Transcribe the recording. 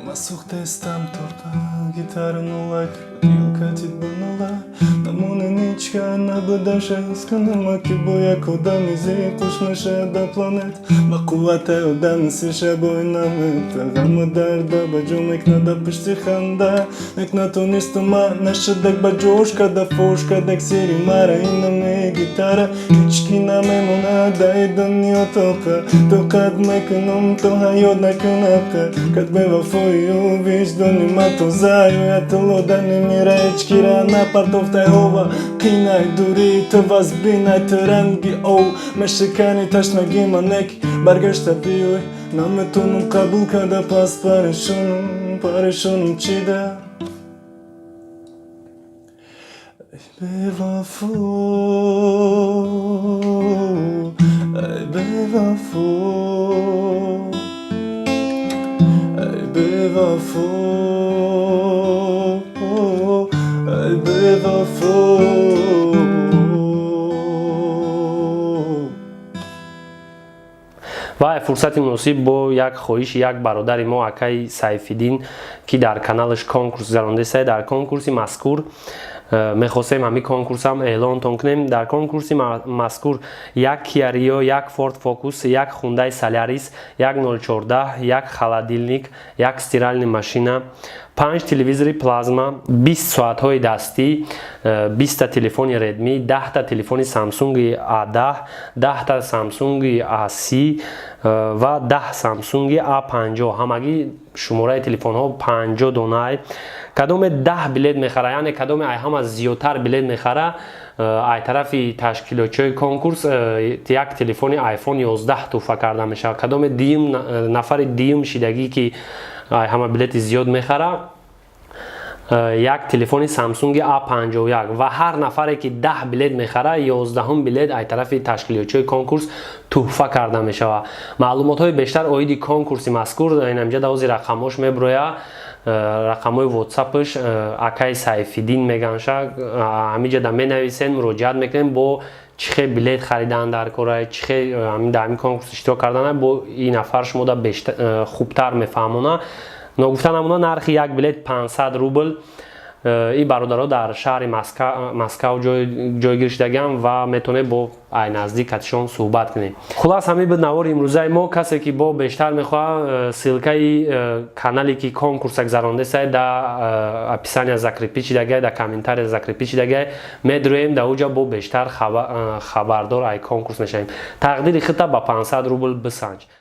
Ма сӯхтестам тоқа, гитара нулак, дил катид ба нула. Намона ничка набадаша ҳис ки бо як одами зиқ қуш мешавад да планет. Ба қуввате одами сиша бой намета, ғаму дарда ба ҷо мекунад да пушти ханда. Нек натонистум ма нашудак ба ҷош када, фош кадак сири мара инаме гитара. Ҳеҷ ки намемонад дай дунё тоқа, тоқат мекунам то ҳаёт накунақа. Кад бевафоию виҷдони ма тоза, ёятулло да немира, ҳеҷ кира напартофтай ҳова. Қинай дури ту вазбинай, ту ранги ов мешикани ташнаги манек. Баргашта биёй, наметонам қабул карда, пас парешонам, парешонам чида. Эй бевафо, эй бевафо, эй бевафо, эй бевафо. Ва фурсати муносиб бо як хоҳиши як бародари мо, акаи Сайфиддин, ки дар каналаш конкурс гузарондеста. Дар конкурси мазкур мехостем ҳамин конкурсам эълонтон кунем. Дар конкурси мазкур як Kia Rio, як Ford Focus, як Hyundai Solaris, як 014, як холодильник, як стиральная машина, панҷ телевизори плазма, 20 соатҳои дастӣ, 20-та телефони Redmi, 10-та телефони Samsung A10, 10-та Samsung A30 ва 10 Samsung A50. Ҳамагӣ шумораи телефонҳо 50 донай. Кадоме 10 билет мехара, яъне кадоме ай ҳама зиёдтар билет мехара, ай тарафи ташкилотчиҳои конкурс як телефони iPhone 11 туҳфа карда мешавад. Кадоме дуюм, нафари дуюм шидагӣ, ки ай ҳама билети зиёд мехара, як телефони Samsung A51. Ва ҳар нафаре ки 10 билет мехара, 11-ум билет ай тарафи ташкилотчиҳои конкурс туҳфа карда мешавад. Маълумотҳои бештар оиди конкурси мазкур инамҷа давози рақамҳош меброя, рақамҳои ватсапш акаи Сайфиддин меганша. Ҳамиҷа да менависен, муроҷиат мекунем, бо чӣ хел билет харидан дар кора, чӣ хел дар ҳамин конкурс иштирок кардан, бо ин нафар шумо да хубтар мефаҳмона. Ногуфта намона, нархи як билет 500 рубл. Ин бародаро дар шаҳри Москав ҷойгир шудагиам ва метавонед бо ай наздик катишон суҳбат кунед. Хулас, ҳамин буд навори имрӯзаи мо. Касе ки бо бештар мехоҳад, ссылкаи канале ки конкурса гузарондесай, да описания закрепить шидагай, да комментария закрепить шидагай. Медроем да уҷа, бо бештар хабардор ай конкурс мешавем. Тақдири хита ба 500 рубл бисанҷ.